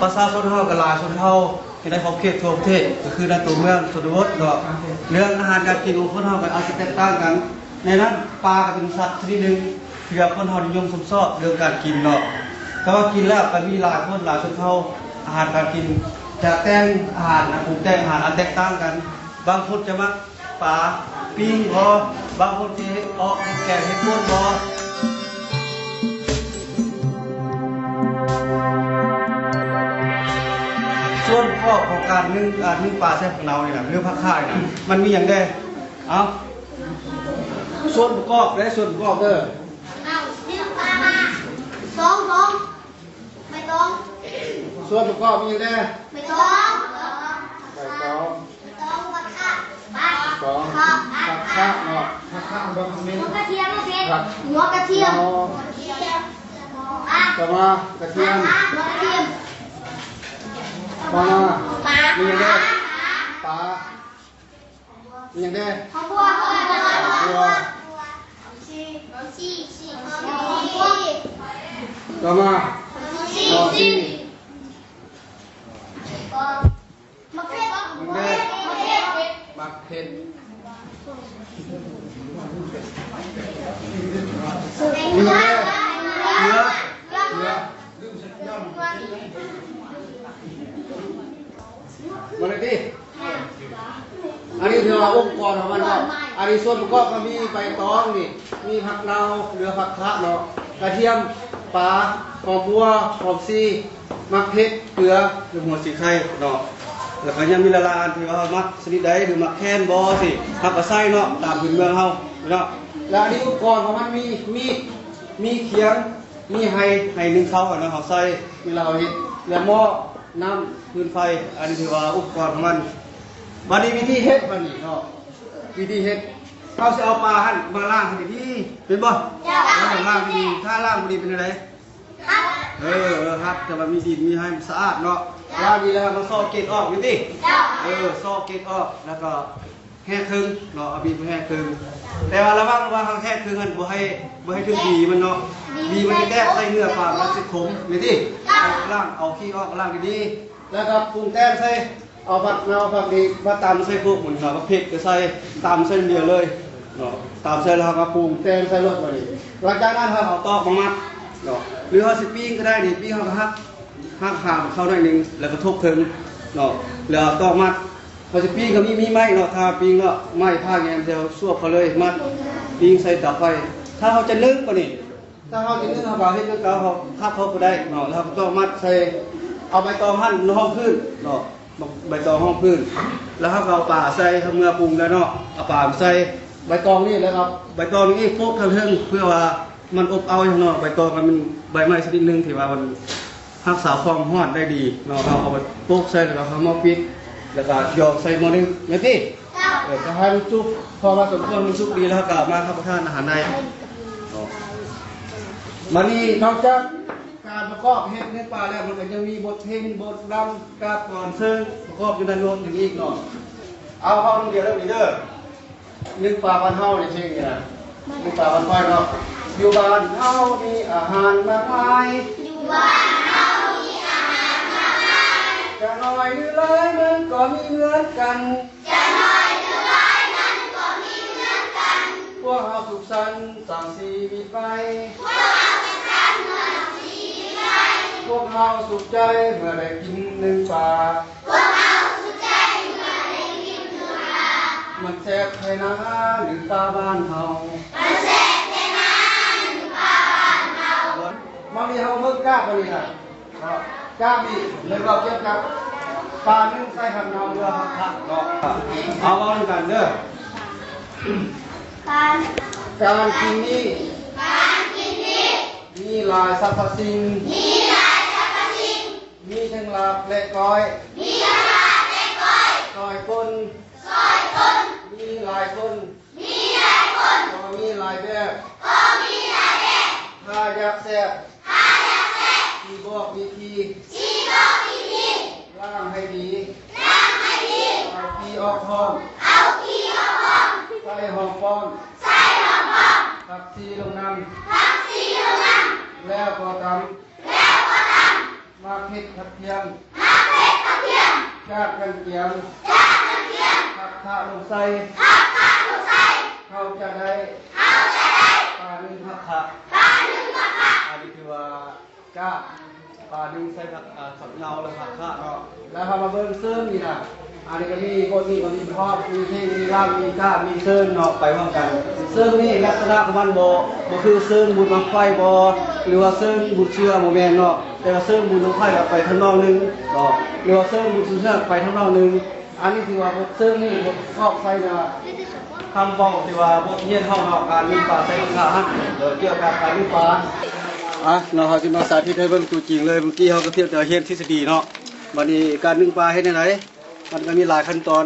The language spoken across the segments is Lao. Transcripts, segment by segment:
ປະຊາຊົນເຮົາກໍຫຼາຍຊົນເຜົ່າ ຢູ່ໃນຂອບເຂດທົ່ວປະເທດ ກໍຄືໃນຕົວເມືອງຊົນນະບົດເນາະ. ເລື່ອງອາຫານການກິນຂອງຄົນເຮົາກໍອາດຈະແຕກຕ່າງກັນ. ໃນນັ້ນ ປາກໍເປັນສັດຊະນິດໜຶ່ງ ທີ່ວ່າຄົນເຮົານິຍົມຊົມຊອບເລື່ອງການກິນເນາະ. ແຕ່ວ່າກິນແລ້ວກໍມີຫຼາຍຄົນ ຫຼາຍຊົນເຜົ່າ ອາຫານການກິນຈະແຕ່ງອາຫານ ອາ ປຸງແຕ່ງອາຫານອາດແຕກຕ່າງກັນ. ບາງຄົນຈະມັກປາປີ້ງບໍ ບາງຄົນຊິເຮັດອອກເຮັດແກງເຮັດປົ່ນບໍ. ສ່ວນປະກອບຂອງການໜຶ້ງ ອາ ໜຶ້ງປາໃສ່ຜັກເນົານີ້ນະ ຫຼື ຜັກຂານີ້ນະ ມັນມີຫຍັງແດ່? ເອົາ ສ່ວນປະກອບເດີ ສ່ວນປະກອບເດີ ເອົາ ໜຶ້ງປາ ສອງ ສອງ ໃບຕອງ ສ່ວນປະກອບມີຫຍັງແດ່? ໃບຕອງ ໃບຕອງ ໃບຕອງ ຜັກຂາ ສອງ ຜັກຂາເນາະ ຜັກຂາບໍ່ແມ່ນ ຫົວກະທຽມ ຜັກ ຫົວກະທຽມ ຕໍ່ມາກະທຽມ ຫົວກະທຽມ ຕໍ່ມາ ປາ ມີຫຍັງແດ່? ປາ ມີຫຍັງແດ່? ຫອມບົວ ຫອມບົວ ຫອມບົວ ຕໍ່ມາ ຫອມຊີ ໝາກເຜັດ ໝາກເຜັດ ເກືອ ເກືອ ເກືອ ມາເລີຍຕິ. ອັນນີ້ຖືວ່າອົງປະກອບຂອງມັນເນາະ. ອັນນີ້ສ່ວນປະກອບກໍມີໃບຕອງນີ້ ມີຜັກເນົາ ຫຼື ຜັກຂະເນາະ ກະທຽມ ປາ ຫອມບົວ ຫອມຊີ ໝາກເຜັດ ເກືອ ຫຼື ຫົວສີໄຄເນາະ. ແລ້ວກໍຍັງມີຫຼາຍໆອັນທີ່ວ່າເຮົາມັກຊະນິດໃດ ຫຼື ໝາກແຄນບໍ ຊິເຮົາກໍໃສ່ເນາະ ຕາມພື້ນເມືອງເຮົາເນາະ. ແລ້ວອັນນີ້ອຸປະກອນຂອງມັນມີມີດ ມີຂຽງ ມີໄຫ ໄຫໜຶ້ງເຂົ້າຫັ້ນນະ ເຮົາໃສ່ເວລາເຮົາເຮັດ ແລະ ໝໍ້ ນ້ຳ ຟືນໄຟ ອັນນີ້ຖືວ່າອຸປະກອນຂອງມັນ. ບາດນີ້ວິທີເຮັດ ບາດນີ້ເນາະ ວິທີເຮັດ ເຮົາຊິເອົາປາຫັ້ນມາລ້າງໃຫ້ດີໆ ແມ່ນບໍ່? ເຈົ້າ. ເອີ ລ້າງດີໆ ຖ້າລ້າງບໍ່ດີເປັນຈັ່ງໃດ? ເອີ ເອີ ຮັກ ແຕ່ວ່າມີດິນມີໄຫມັນສະອາດເນາະ. ເຈົ້າ. ລ້າງດີແລ້ວມາຊອກເກັດອອກ ແມ່ນຕິ? ເຈົ້າ. ເອີ ຊອກເກັດອອກ ແລ້ວກໍ ແຫກເຄິ່ງເນາະ ເອົາບີບແຫກເຄິ່ງ ແຕ່ວ່າລະວັງວ່າເຮົາແຫກເຄິ່ງຫັ້ນ ບໍ່ໃຫ້ ບໍ່ໃຫ້ຖືກບີມັນເນາະ ບີມັນຊິແຕກໃສ່ເນື້ອປາ ມັນຊິຂົມ ແມ່ນຕິ? ລ້າງ ເອົາຂີ້ອອກ ລ້າງດີໆ ແລ້ວກໍປຸງແຕ່ງໃສ່ ເອົາຜັກເນົາ ຜັກນີ້ມາຕຳໃສ່ໂຄກໝູນ ເນາະ ໝາກເຜັດກໍໃສ່ ຕຳໃສ່ດຽວເລີຍເນາະ ຕຳໃສ່ແລ້ວເຮົາກໍປຸງແຕ່ງໃສ່ໂລດ ບາດນີ້ ຫຼັງຈາກນັ້ນເຮົາເອົາຕອກມາມັດເນາະ ຫຼືເຮົາຊິປີ້ງກໍໄດ້ນີ້ ປີ້ງເຮົາກໍຫັກ ຫັກຫາມເຂົ້າໜ້ອຍໜຶ່ງ ແລ້ວກໍທົກເທິງເນາະ ແລ້ວຕອກມັດ. ເຮົາຊິປີ້ງກໍມີ ມີໄມ້ເນາະ ຖ້າປີ້ງເນາະ ໄມ້ຜ້າແງມ ເຮົາສວບເຂົ້າເລີຍ ມັດ ປີ້ງໃສ່ເຕົາໄຟ. ຖ້າເຮົາຈະໜຶ້ງບາດນີ້ ຖ້າເຮົາຈະໜຶ້ງ ເຮົາກໍເຮັດຄືເກົ່າ ເຮົາພັບເຮົາກໍໄດ້ເນາະ ແລ້ວເຮົາກໍຕ້ອງມັດໃສ່ ເອົາໃບຕອງຫັ້ນຮອງພື້ນເນາະ ໃບຕອງຮອງພື້ນ ແລ້ວເຮົາກໍເອົາປາໃສ່ ເຮົາເມືອປຸງແລ້ວເນາະ ເອົາປາໃສ່ໃບຕອງນີ້ ແລ້ວກໍໃບຕອງນີ້ໂປະທາງເທິງ ເພື່ອວ່າມັນອົບເອົາເນາະ ໃບຕອງມັນ ໃບໄມ້ຊະນິດໜຶ່ງທີ່ວ່າມັນ ຮັກສາຄວາມຮ້ອນໄດ້ດີເນາະ ເຮົາເອົາໄປໂປະໃສ່ ແລ້ວກໍເອົາໝໍ້ປິດ ແລ້ວກໍຢອງໃສ່ໝໍ້ໜຶ້ງ ແມ່ນຕິ? ເຈົ້າ. ເອີ ກໍໃຫ້ມັນສຸກ ພໍວ່າສົມຄວນມັນສຸກດີແລ້ວ ເຮົາກໍເອົາມາຮັບປະທານອາຫານໄດ້ເນາະ. ບາດນີ້ນອກຈາກການປະກອບເຮັດໜຶ້ງປາແລ້ວ ມັນກໍຍັງມີບົດເພງ ບົດລຳ ກາບກອນເຊີງ ປະກອບຢູ່ໃນໂນ້ດນີ້ອີກເນາະ. ເອົາເວົ້ານຳດຽວເດີ ນີ້ເດີ. ໜຶ້ງປາບ້ານເຮົານີ້ ເພງນີ້ນະ ໜຶ້ງປາບ້ານຂ້ອຍເນາະ. ຢູ່ບ້ານເຮົາມີອາຫານມາກມາຍ ຢູ່ບ້ານເຮົາມີອາຫານມາກມາຍ ຈະໜ້ອຍຫຼືຫຼາຍມັນກໍມີເໝືອນກັນ ຈະໜ້ອຍຫຼືຫຼາຍມັນກໍມີເໝືອນກັນ ພວກເຮົາສຸກສັນສ້າງຊີວິດໃໝ່ ພວກເຮົາສຸກສັນສ້າງຊີວິດໃໝ່ ພວກເຮົາສຸກໃຈເມື່ອໄດ້ກິນໜຶ້ງປາ ພວກເຮົາສຸກໃຈເມື່ອໄດ້ກິນໜຶ້ງປາ ມັນແຊບແທ້ນາໜຶ້ງປາບ້ານເຮົາ ມັນແຊບແທ້ນາໜຶ້ງປາບ້ານເຮົາ. ມານີ້ເຮົາເບິ່ງກາບມານີ້ນະ ກາບນີ້ເລີຍເວົ້າກ່ຽວກັບປາໜຶ້ງໃສ່ຜັກເນົາເພື່ອຮັກເນາະ. ເອົາເວົ້ານຳກັນເດີ ການ ການກິນນີ້ ການກິນນີ້ ມີຫຼາຍສັບພະສິ່ງ ມີຫຼາຍສັບພະສິ່ງ ມີທັງລາບ ແລະ ກ້ອຍ ມີທັງລາບ ແລະ ກ້ອຍ ຊອຍຄົນ ຊອຍຄົນ ມີຫຼາຍຄົນ ມີຫຼາຍຄົນ ກໍມີຫຼາຍແບບ ກໍມີຫຼາຍແບບ ຖ້າຢາກແຊບ ຖ້າຢາກແຊບ ຊິບອກວິທີ ຊິບອກວິທີ ລ້າງໃຫ້ດີ ລ້າງໃຫ້ດີ ເອົາຂີ້ອອກພ້ອມ ເອົາຂີ້ອອກພ້ອມ ໃສ່ຫອມປ້ອມ ໃສ່ຫອມປ້ອມ ຜັກຊີລົງນຳ ຜັກຊີລົງນຳ ແລ້ວກໍຕຳ ແລ້ວກໍຕຳ ຫາກເຫັດຜັກທຽມ ຫາກເຫັດຜັກທຽມ ຈາກກັນກຽມ ຈາກກັນກຽມ ຜັກຂະລົງໃສ່ ຜັກຂະລົງໃສ່ ເຮົາຈະໄດ້ ເຮົາຈະໄດ້ ປາໜຶ້ງຜັກຂະ ປາໜຶ້ງຜັກຂະ ອັນນີ້ຄືວ່າ ກາບປາໜຶ້ງໃສ່ຜັກ ເອີ ຜັກເນົ່າ ແລະ ຜັກຂະເນາະ. ແລ້ວເຮົາມາເບິ່ງເຊິ່ງນີ້ນະ ອັນນີ້ກໍມີ ບົດນີ້ກໍມີພອບ ມີເພງ ມີລຳ ມີກາບ ມີເຊິ່ງເນາະ ໄປພ້ອມກັນ. ເຊິ່ງນີ້ລັກສະນະຂອງມັນບໍ່ ບໍ່ຄືເຊິ່ງບຸນບັ້ງໄຟບໍ່ ຫຼືວ່າເຊິ່ງບຸນເຊື່ອ ບໍ່ແມ່ນເນາະ ແຕ່ວ່າເຊິ່ງບຸນບັ້ງໄຟກໍໄປທຳນອງໜຶ່ງເນາະ ຫຼືວ່າເຊິ່ງບຸນເຊື່ອໄປທຳນອງໜຶ່ງ. ອັນນີ້ຖືວ່າບົດເຊິ່ງນີ້ບົດອອກໃສ່ນະ ຄຳເວົ້າທີ່ວ່າບົດຮຽນເຮົາເນາະ ການໜຶ້ງປາໃສ່ກະທະຫັ້ນ ເອີ ກ່ຽວກັບການໜຶ້ງປາ. ອ່ະ ເນາະ ເຮົາຊິມາສາທິດໃຫ້ເບິ່ງຕົວຈິງເລີຍ. ເມື່ອກີ້ເຮົາກໍພຽງແຕ່ຮຽນທິດສະດີເນາະ ບັດນີ້ການໜຶ້ງປາເຮັດແນວໃດ ມັນກໍມີຫຼາຍຂັ້ນຕອນ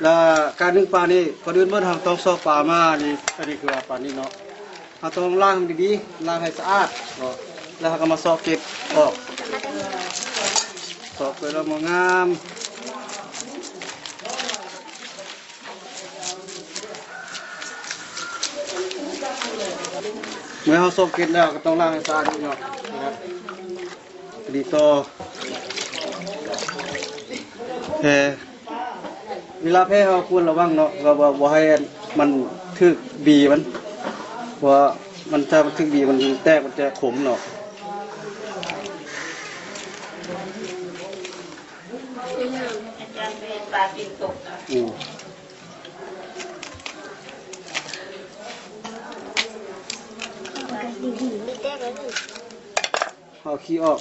ແລະ ການໜຶ້ງປານີ້ ກ່ອນອື່ນໝົດເຮົາຕ້ອງຊອກປາມານີ້ ອັນນີ້ຄືວ່າປານີ້ເນາະ ເຮົາຕ້ອງລ້າງໃຫ້ມັນດີໆ ລ້າງໃຫ້ສະອາດເນາະ ແລ້ວເຮົາກໍມາຊອກເກັບອອກ ຊອກເກັບແລ້ວມາງາມ. ເມື່ອເຮົາຊອກເກັບແລ້ວກໍຕ້ອງລ້າງໃຫ້ສະອາດອີກເນາະ ນະ ດີຕໍ່ແຕ່ ເວລາແຜ່ເຮົາຄວນລະວັງເນາະ ວ່າ ວ່າບໍ່ໃຫ້ມັນຖືກບີມັນ ເພາະວ່າມັນ ຖ້າມັນຖືກບີມັນແຕກ ມັນຈະຂົມເນາະ. ອາຈານ ເປັນປາກິນຕົກ ອືມ ເອົາຂີ້ອອກ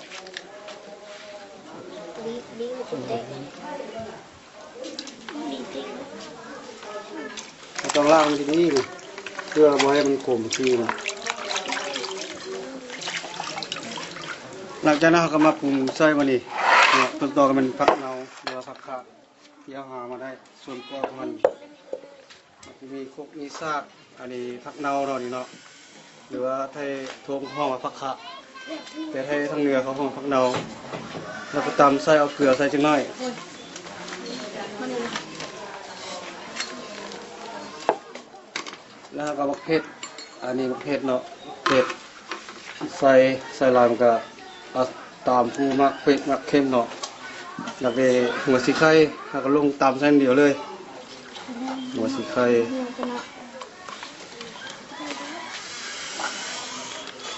ເຮົາຕ້ອງລ້າງມັນດີໆ ເພື່ອບໍ່ໃຫ້ມັນຂົມຂີ້ມັນ. ຫຼັງຈາກນັ້ນເຮົາກໍມາປຸງໃສ່ບາດນີ້ເນາະ ຕົ້ນຕໍກໍແມ່ນຜັກເນົ່າ ຫຼືວ່າຜັກຂະ ທີ່ເຮົາຫາມາໄດ້ ສ່ວນປອກມັນ ມີຄົກມີຊາກ ອັນນີ້ຜັກເນົ່າເນາະ ນີ້ເນາະ ຫຼືວ່າໄທທົ່ງເຂົາຮ້ອງວ່າຜັກຂະ ແຕ່ໄທທາງເໜືອເຂົາຮ້ອງຜັກເນົ່າ ແລ້ວກໍຕຳໃສ່ ເອົາເກືອໃສ່ຈັກໜ້ອຍ ແລ້ວກໍບັກເຜັດ ອັນນີ້ບັກເຜັດເນາະ ເຜັດ ໃສ່ ໃສ່ຫຼາຍມັນກໍ ເອົາຕາມຜູ້ມັກເຜັດມັກເຄັມເນາະ ແລ້ວກໍຫົວສີໄຄ ເຮົາກໍລົງຕຳໃສ່ອັນດຽວເລີຍ ຫົວສີໄຄ.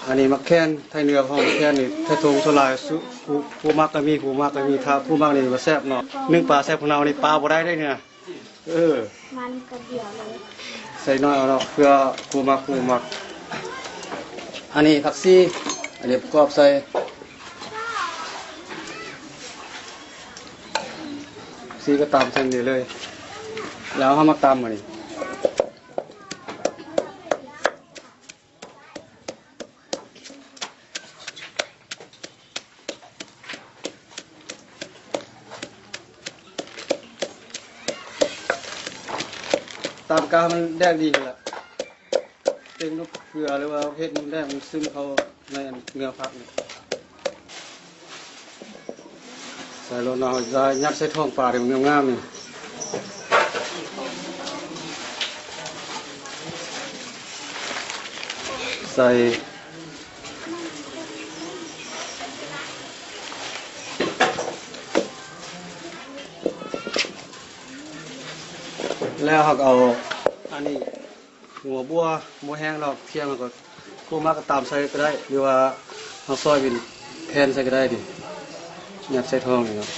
ອັນນີ້ໝາກແຄນ ໄທເໜືອເຂົາຮ້ອງໝາກແຄນນີ້ ໄທທົ່ງສ່ວນຫຼາຍ ຜູ້ ຜູ້ມັກກໍມີ ຜູ້ບໍ່ມັກກໍມີ ຖ້າຜູ້ມັກນີ້ບໍ່ແຊບເນາະ ໜຶ້ງປາໃສ່ຜັກເນົ່ານີ້ ປາບໍ່ໄດ້ເດ້ນີ້ນະ. ເອີ ມັນກະດຽວເລີຍ ໃສ່ໜ້ອຍເອົາເນາະ ເພື່ອຜູ້ມັກ ຜູ້ບໍ່ມັກ. ອັນນີ້ຜັກຊີ ອັນນີ້ປະກອບໃສ່ ຊີກໍຕຳໃສ່ນີ້ເລີຍ ແລ້ວເຮົາມາຕຳອັນນີ້. ຕາມກາວໃຫ້ມັນແດງດີພຸ້ນລະ ເຕັງນຳເກືອ ຫຼືວ່າເຮັດໃຫ້ມັນແດງ ມັນຊຶມເຂົ້າໃນເນື້ອຜັກນີ້. ໃສ່ໂລດເນາະ ເຮົາຈະຍັດໃສ່ທ້ອງປາທີ່ມັນງາມໆນີ້ ໃສ່ ແລ້ວເຮົາກໍເອົາອັນນີ້ ຫົວບົວ ບໍ່ແຫ້ງດອກ ທຽມ ແລ້ວກໍ ຜູ້ມັກກໍຕຳໃສ່ກໍໄດ້ ຫຼືວ່າເຮົາຊອຍເປັນແຜ່ນໃສ່ກໍໄດ້ນີ້ ຍັດໃສ່ທ້ອງນີ້ເນາະ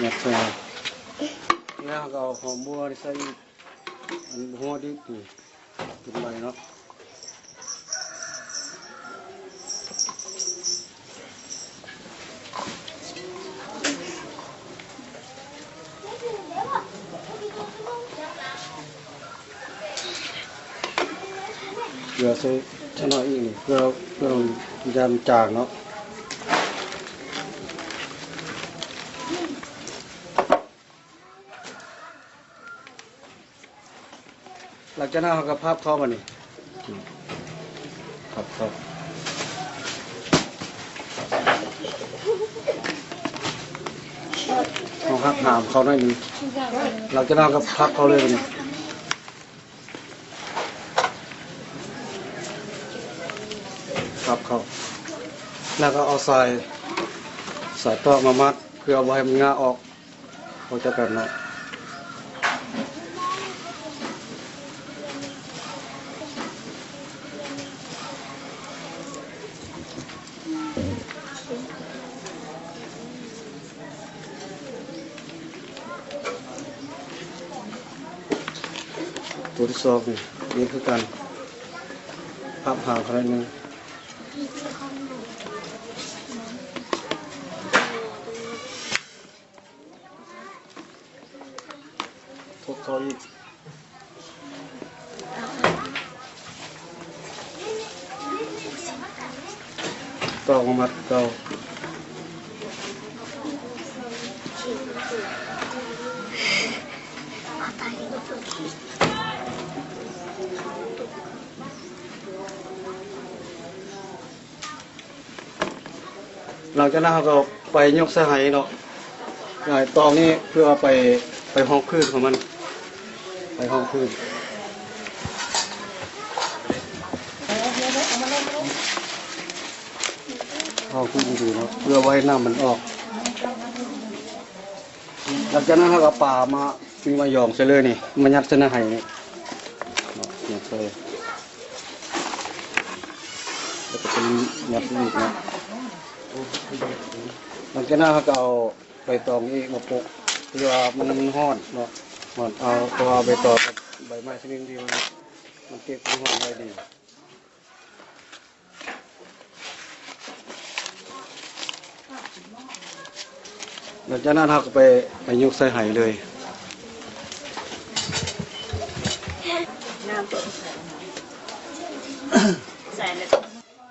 ຍັດໃສ່ ແລ້ວເຮົາກໍເອົາຫອມບົວນີ້ໃສ່ອີກ ອັນຫົວດິບນີ້ ກິນໄວເນາະ ເກືອໃສ່ຈັກໜ້ອຍອີກນີ້ ເພື່ອ ເພື່ອຢ້ານຈາງເນາະ. ຫຼັງຈາກນັ້ນເຮົາກໍພັບເຂົ້າບາດນີ້ ພັບເຂົ້າ ເຮົາ ຫັກຫາມເຂົ້າໜ້ອຍໜຶ່ງ ຫຼັງຈາກນັ້ນກໍພັບເຂົ້າເລີຍ ພັບເຂົ້າ ແລ້ວກໍເອົາສາຍ ສາຍຕອກມາມັດ ເພື່ອບໍ່ໃຫ້ມັນງາອອກ ເຂົ້າໃຈກັນເນາະ. ຕົວທີສອງນີ້ ນີ້ຄືກັນ ພັບຫາງເຂົ້າໜ້ອຍໜຶ່ງ. ທົດເຂົ້າອີກ ຕອກມາມັດເກົ່າ. ຫຼັງຈາກນັ້ນເຮົາກໍໄປຍົກໃສ່ໄຫເນາະ ໄຫຕອງນີ້ເພື່ອໄປ ໄປຮອງພື້ນຂອງມັນ ໄປຮອງພື້ນ ຮອງພື້ນດີໆເນາະ ເພື່ອບໍ່ໃຫ້ນ້ຳມັນອອກ. ຫຼັງຈາກນັ້ນເຮົາກໍເອົາປາມາ ມີມາຢອງໃສ່ເລີຍນີ້ ມາຍັດໃສ່ໃນໄຫນີ້ເນາະ ຍັດໃສ່ ແລ້ວກໍເປັນຍັດອີກເນາະ. ຫຼັງຈາກນັ້ນເຮົາກໍເອົາໃບຕອງນີ້ມາປົກ ເພາະວ່າມັນຮ້ອນເນາະ ຮ້ອນ ເອົາ ເພາະວ່າໃບຕອງກັບໃບໄມ້ຊະນິດນີ້ ມັນ ມັນເກັບຄວາມຮ້ອນໄວ້ດີ. ຫຼັງຈາກນັ້ນເຮົາກໍໄປ ໄປຍົກໃສ່ໄຫເລີຍ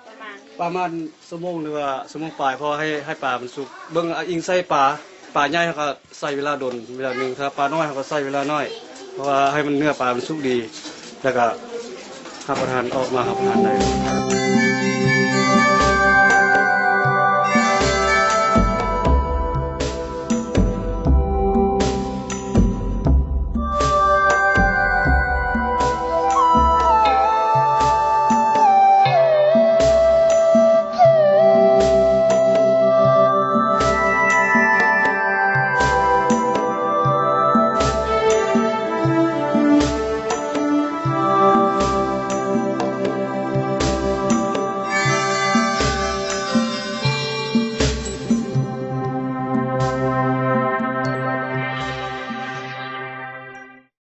ປະມານ ປະມານຊົ່ວໂມງ ຫຼືວ່າຊົ່ວໂມງປາຍ ເພາະໃຫ້ ໃຫ້ປາມັນສຸກ ເບິ່ງ ອີງໃສ່ປາ ປາໃຫຍ່ເຮົາກໍໃຊ້ເວລາດົນ ເວລາໜຶ່ງ ຖ້າປານ້ອຍເຮົາກໍໃຊ້ເວລາໜ້ອຍ ເພາະວ່າໃຫ້ມັນ ເນື້ອປາມັນສຸກດີ ແລ້ວກໍຮັບປະທານ ອອກມາຮັບປະທານໄດ້.